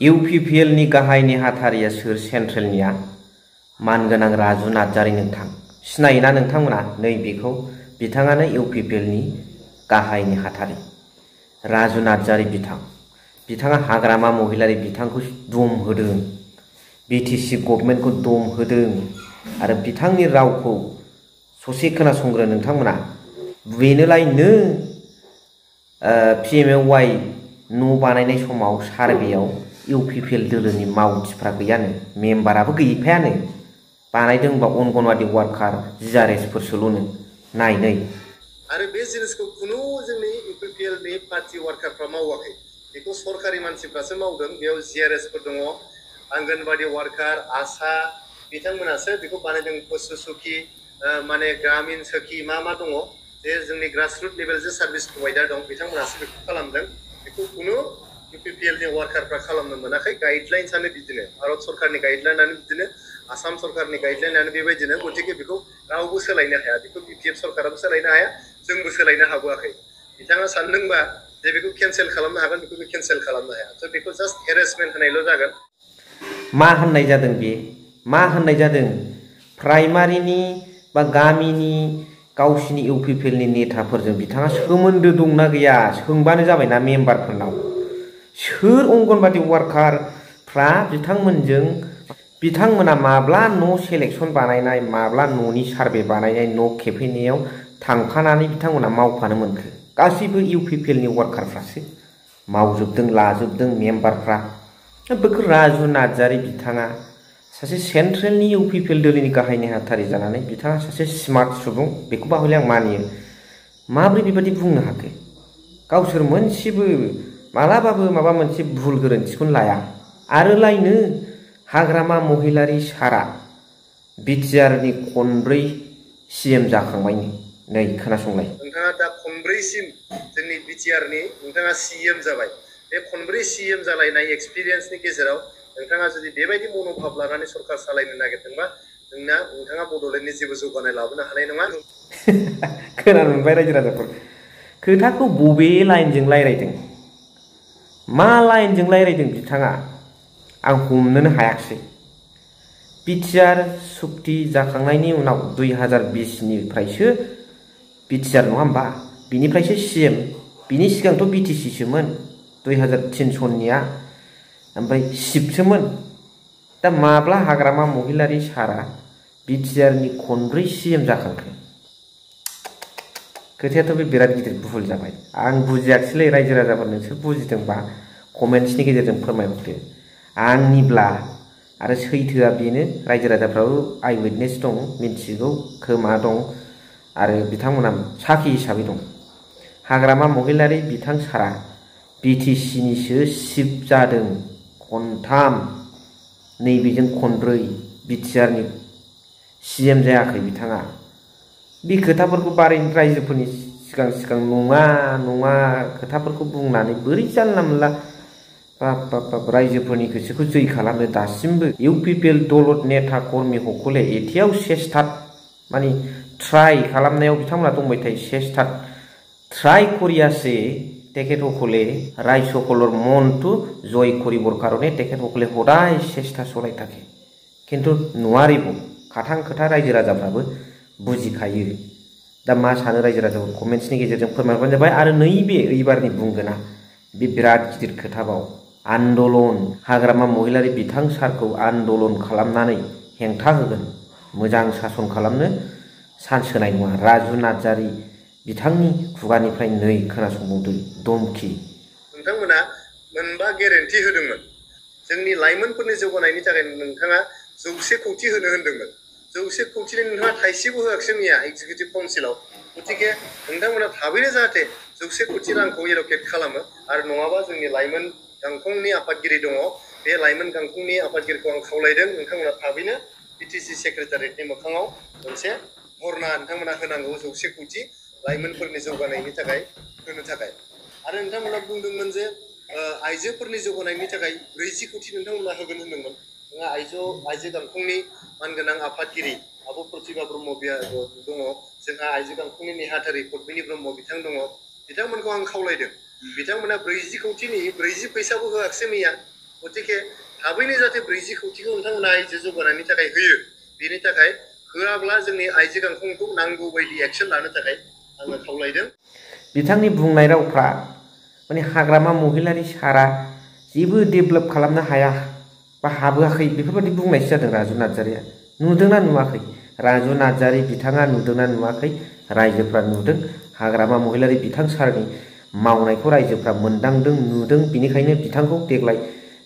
UPPL नि गाहाय नेहाथारिया सोर सेन्ट्रेलनिया मानगोनां राजु नार्जारी नोंथां सिनायोना नोंथांमोना नै बेखौ बिथाङानो इउपिपिएल नि गाहाय नेहाथारि राजु नार्जारी बिथाङा हाग्रामा महिलारि बिथांखौ दम होदों बिटिसि गभर्नमेन्टखौ दम होदों आरो बिथांनि रावखौ ससे खोनासंग्रो नोंथांमोना बेनोलायनो पिएमएवाइ न' बानायनाय समाव सार्भेयाव इउपिपिएल दोलोनि मावथिफ्रा गैयानो मेम्बाराबो गैफायानो बानायदोंबा अंगनवाड़ी वार्कार जिआरएसफोरसोल'नो नायनै आरो बे जिनिसखौ खुनु जोंनि इउपिपिएल नि पार्टी वार्कारफ्रा मावाखै बेखौ सरकारि मानसिफ्रासो मावदों बेयाव जिआरएसफोर दङ आंगनवाड़ी वार्कार आशा बिथांमोनासो बेखौ बानायदों पशु सखी माने ग्रामीण सखी मा दङ जे जोंनि ग्रासरुट लेभेल जे सार्भिस प्रवाइडार दं बिथांमोनासो बेखौ खालामदों बेखौ खुनु इउपिपिएल नि वार्कारफ्रा खालामनो मोनाखै गाइडलाइन्सआनो बिदिनो भारत सरकारनि गाइडलाइनआनो बिदिनो आसाम सरकारनि गाइडलाइनआनो बेबायदिनो गतिके बेखौ रावबो सोलायनो हाया बेखौ बिपिएफ सरकाराबो सोलायनो हाया जोंबो सोलायनो हाबोआखै बिथाङा सानदोंबा जे बेखौ केन्सेल खालामनो हागोन बेखौ केन्सेल खालामनो हाया स' बेखौ जास्ट हेरेसमेन्ट होनायल' जागोन मा होननाय जादों बे मा होननाय जादों प्राइमारिनि बा गामिनि गावसिनि इउपिपिएल नि नेताफोरजों बिथाङा सोमोन्दो दंना गैया सोंबानो जाबायना मेम्बारफोरनाव सोर अंगनवाड़ी वार्कारफ्रा बिथांमोना माब्ला न' सेलेक्शन बानायनाय माब्ला न'नि सार्भे बानायनाय न' खेफैनायाव थांफानानै बिथांमोना मावफानो मोनखो गासैबो इउपिपिएल नि वार्कारफ्रासो मावजोबदों लाजोबदों मेम्बारफ्रा बेखौ राजु नार्जारी बिथाङा सासे सेन्ट्रेलनि इउपिपिएल दोलोनि गाहाय नेहाथारि जानानै बिथाङा सासे स्मार्ट सुबुं बेखौबा हले आं मानियो माब्रै बेबादि बुंनो हाखो गावसोर मोनसेबो मालाबाबो माबा मोनसे भुल गोरोन्थिखौनो लाया आरोलायनो हाग्रामा महिलारि सारा बिटिआर नि खनब्रै सीएम जाखांबायनो नै खोनासंलाय नोंथाङा दा खनब्रैसिम जोंनि बिटिआर नि नोंथाङा सीएम जाबाय बे खनब्रै सीएम जालायनाय एक्सपिरियेन्सनि गेजेराव नोंथाङा जुदि बेबायदि मनोभाब लानानै सरकार सालायनो नागिरदोंबा नोंथाङा बड'लेण्डनि जेबो जौगानाय लाबोनो हानाय नङा खोनानो मोनबाय रायजो राजाफोर खोथाखौ बबे लाइनजों रायज्लायदों मा लाइनजों रायज्लायदों बिथाङा आं हमनोनो हायाखिसै बिटिआर सुक्ति जाखांनायनि उनाव 2020 निफ्रायसो बिटिआर नङा होमबा बिनिफ्रायसो सीएम बिनि सिगांथ' बिटिसि सोमोन 2003 सननिया ओमफ्राय सिपसोमोन दा माब्ला हाग्रामा महिलारि सारा बिटिआर नि खनब्रै सीएम जाखांखो खोथायाथ' बे बिराद गिदिर भुल जाबाय आं बुजियाखिसैलै रायजो राजाफोर नोंसोर बुजिदोंबा कमेन्ट्सनि गेजेरजों फोरमायहरदो आंनिब्ला आरो सैथोआ बेनो रायजो राजाफ्राबो आइ उइटनेस दं मिन्थिगौ खोमा दं आरो बिथांमोना साखि हिसाबै दं हाग्रामा महिलारि बिथां सारा बिटिसि निसो चिफ जादों खनथाम नैबेजों खनब्रै बिटिआर नि सीएम जायाखै बिथाङा बे खोथाफोरखौ बारै रायजोफोरनि सिगां नङा खोथाफोरखौ बुंनानै बोरै जानला मोनला बाब रायजोफोरनि गोसोखौ जै खालामनो दासिमबो इउपिपिएल दलद नेता कर्मि हकले एथियाव सेस्टार माने ट्राइ खालामनायाव बिथांमोना दंबाय थायो सेस्टार ट्राइ करियासे तेखेत हकले रायजोफोर मनटु जय करिबर कारणे तेखेत हकले हदाय सेस्टा चलाय थाके किन्तु नुवारिबो खाथां खोथा रायजो राजाफ्राबो बुजिखायो दा मा सानो रायजो राजाफोर कमेन्ट्सनि गेजेरजों फोरमायहरबानो जाबाय आरो नैबे एबारनि बुंगोना बे बिराद गिदिर खोथाबाव आन्दलन हाग्रामा महिलारि बिथां सारखौ आन्दलन खालामनानै हेंथा होगोन मोजां सासन खालामनो चान्स होनाय नङा राजु नार्जारी बिथांनि खुगानिफ्राय नै खोनासंबावदो धमकी नोंथांमोना मोनबा गेरेन्टि होदोंमोन जोंनि लाइमोनफोरनि जौगानायनि थाखाय नोंथाङा 100 कोटि होनो होन्दोंमोन 100 कोटिनि नोंथाङा थाइसेबो होआखिसै मैया एक्जिकिउटिभ काउन्सिलाव गतिके नोंथांमोना थाबैनो जाहाथे 100 कोटि रांखौ एल'केट खालामो आरो नङाबा जोंनि लाइमोन गांखंनि आफादगिरि दङ बे लाइमोन गांखंनि आफादगिरिखौ आं खावलायदों नोंथांमोना थाबैनो बिटिसि सेक्रेटारियेटनि मोखाङाव मोनसे धरना नोंथांमोना होनांगौ 100 कोटि लाइमोनफोरनि जौगानायनि थाखाय होनो थाखाय आरो नोंथांमोना बुंदोंमोन जे आइजोफोरनि जौगानायनि थाखाय 40 कोटि नोंथांमोना होगोन होनदोंमोन नोंहा आइजो गांखंनि मानगोनां आफादगिरि आब' प्रतिभा ब्रह्म दङ जोंहा आइजो गांखंनि नेहाथारि पद्मिनी ब्रह्म बिथां दङ बिथांमोनखौ आं खावलायदों बिथांमोना 40 कोटिनि 40 फैसाबो होआखिसै मैया गतिके थाबैनो जाहाथे 40 कौटिखौ नोंथांमोना आइजो जौगानायनि थाखाय होयो बेनि थाखाय होआब्ला जोंनि आइजो गांखंखौ नांगौ बायदि एक्शन लानो थाखाय आङो खावलायदों। बिथांनि बुंनाय रावफ्रा माने हाग्रामा महिलारि सारा जेबो डेभेलप खालामनो हाया बा हाबोआखै बेफोरबायदि बुंनायसो जादों राजु नार्जारिया। नुदोंना नुवाखै? राजु नार्जारि बिथाङा नुदोंना नुवाखै? रायजोफ्रा नुदों। हाग्रामा महिलारि बिथां सारनि मावनायखौ रायजोफ्रा मोनदांदों नुदों। बिनिखायनो बिथांखौ देग्लाय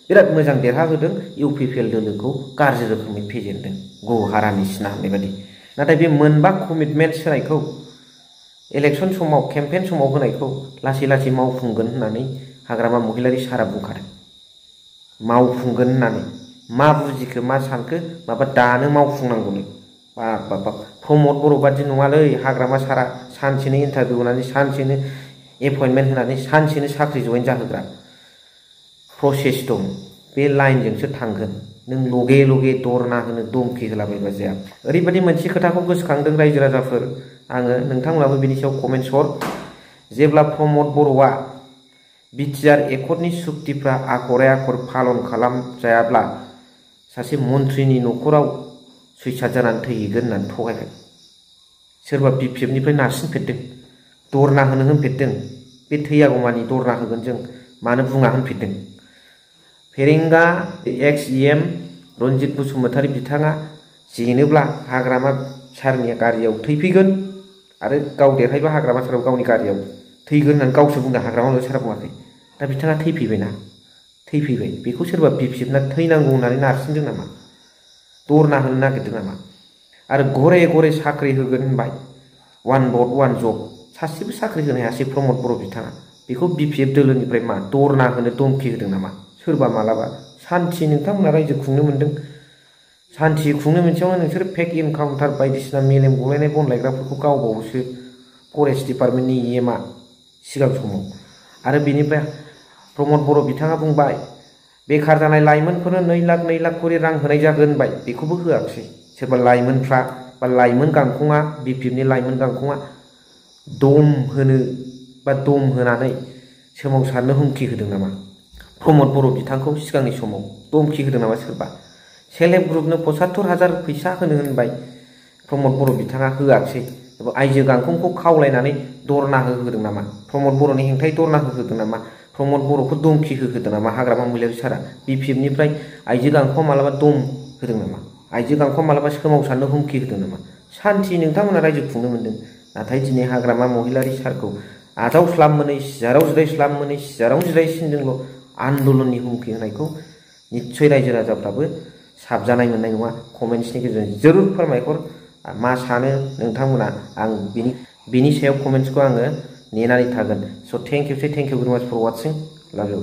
बिराद मोजां देरहाहोदों। इउपिपिएल दोलोखौ गाज्रि रोखोमै फेजेनदों गौहारानि सिना होननाय बायदि। नाथाय बे मोनबा कमिटमेन्ट होनायखौ इलेक्शन समाव केम्पेन समाव होनायखौ लासै लासै मावफुंगोन होननानै हाग्रामा महिलारि सारा बुंखादों। मावफुंगोन होननानै मा बुजिखो मा सानखो माबा दानो मावफुंनांगौनो। बाब प्रमद बर' बादि नङालै हाग्रामा सारा सानसेनो इन्टारभिउ होनानै सानसेनो एपइन्टमेन्ट होनानै सानसेनो साख्रि जइन जाहोग्रा प्रसेस दं। बे लाइनजोंसो थांगोन। नों लगे लगे दरना होनो धमखि होलाबायबा जाया। ओरैबायदि मोनसे खोथाखौ गोसोखांदों रायजो राजाफोर आङो नोंथांमोनाबो बिनि सायाव कमेन्ट हर। जेब्ला प्रमद बर'आ बिटिआर एकर्डनि सुक्तिफ्रा आखरे आखर पालन खालामजायाब्ला सासे मन्थ्रिनि न'खराव सुइसाइड जानानै थैहैगोन होननानै थगायबाय। सोरबा बिपिएफनिफ्राय नारसिनफेरदों, दरना होनो होनफेरदों। बे थैयागौमानि दरना होगोन जों मानो बुङा होनफेरदों। फेरेंगा एक्स इएम रन्जित बसुमतारी बिथाङा जेनोब्ला हाग्रामा सारनि गारियाव थैफैगोन आरो गाव देरहायोबा हाग्रामा साराव गावनि गारियाव थैगोन होननानै गावसो बुंदों। हाग्रामा सारा बुङाखै। दा बिथाङा थैफैबायना थैफैबाय। बेखौ सोरबा बिपिएफना थैनांगौ होननानै नारसिनदों नामा? दरना होनो नागिरदों नामा? आरो घरे घरे साख्रि होगोन होनबाय। वान भट वान जब सासेबो साख्रि होनो हायासै प्रमद बर' बिथाङा। बेखौ बिपिएफ दोलोनिफ्राय मा दरना होनो धमखि होदों नामा? सोरबा मालाबा सान्थि नोंथांमोना रायजो खुंनो मोन्दों। सान्थि खुंनो मोनसेयावनो नोंसोर फेक इनकाउन्टार बायदिसिना मेलेम गलायनाय बनलायग्राफोरखौ गावबावोसो फरेस्ट डिपार्टमेन्टनि इएमआ सिगां समाव। आरो बेनिफ्राय प्रमद बर' बिथाङा बुंबाय बेखार जानाय लाइमोनफोरनो 2 लाख करि रां होनाय जागोन होनबाय। बेखौबो होआखिसै। सोरबा लाइमोनफ्रा बा लाइमोन गांखंआ बिपिएफनि लाइमोन गांखंआ दम होनो बा दम होनानै सोमावसारनो हुमखि होदों नामा? प्रमद बर' बिथांखौ सिगांनि समाव धमखि होदों नामा सोरबा? सेल्फ हेल्प ग्रुपनो 75,000 फैसा होनो होनबाय। प्रमद बर' बिथाङा होआखिसै। आइजो गांखंखौ खावलायनानै दरना होदों नामा? प्रमद बर'नि हेंथायै दरना होदों नामा? प्रमद बर'खौ धमखि होदों नामा हाग्रामा महिलारि सारा? बिपिएफनिफ्राय आइजो गांखंआ मालाबा दम होदों नामा? आइजो गांखंआ मालाबा सोमावसारनो हुमखि होदों नामा? सान्थि नोंथांमोना रायजो खुंनो मोन्दों। नाथाय दिनै हाग्रामा महिलारि सारखौ आजावस्लाब मोनै सिजाराव जिरायस्लाब मोनै सिजारावनो जिरायसिनदोंल' आन्दलननि हुमखि होनायखौ निस्सय रायजो राजाफ्राबो साबजानाय मोननाय नङा। कमेन्ट्सनि गेजेरजों जरुर फोरमायहर मा सानो नोंथांमोना। आं बिनि सायाव कमेन्ट्सखौ आङो नेनानै थागोन। स' थेंक इउ भेरि माच फर वाचिं। लाभ इउ।